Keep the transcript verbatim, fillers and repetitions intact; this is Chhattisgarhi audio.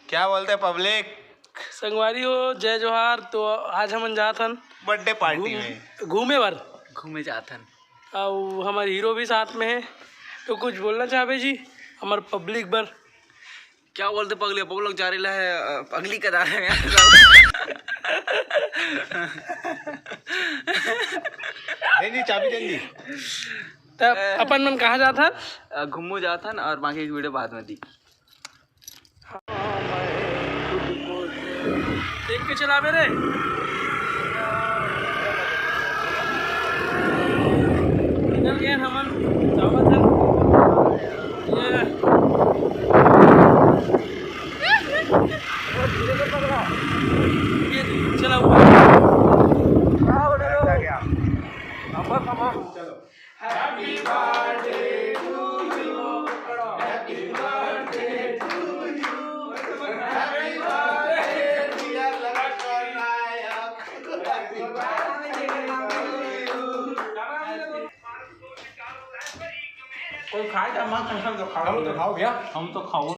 क्या बोलते पब्लिक? संगवारी हो, जय जोहार। तो आज हमन जात हन बर्थडे पार्टी में। घूमे बर। घूमे जात हन। अउ हमर हीरो भी साथ में है, तो कुछ बोलना चाहबे जी हमर पब्लिक बर? क्या बोलते पगली, पब्लिक जा रही है, अ, पगली कदा है यार। दे दी चाबी, दे दी। तब अपन मन कहाँ जात हन? अ, घूमू जात हन और बाकी की वीडियो बाद में दी। देख के चलाबे रे। निकल गए हमन, जावत हन। ये। ये चला ऊपर। कोई खाए का मन करता तो खाओ। हम तो खाओ भैया। हम तो खाओ।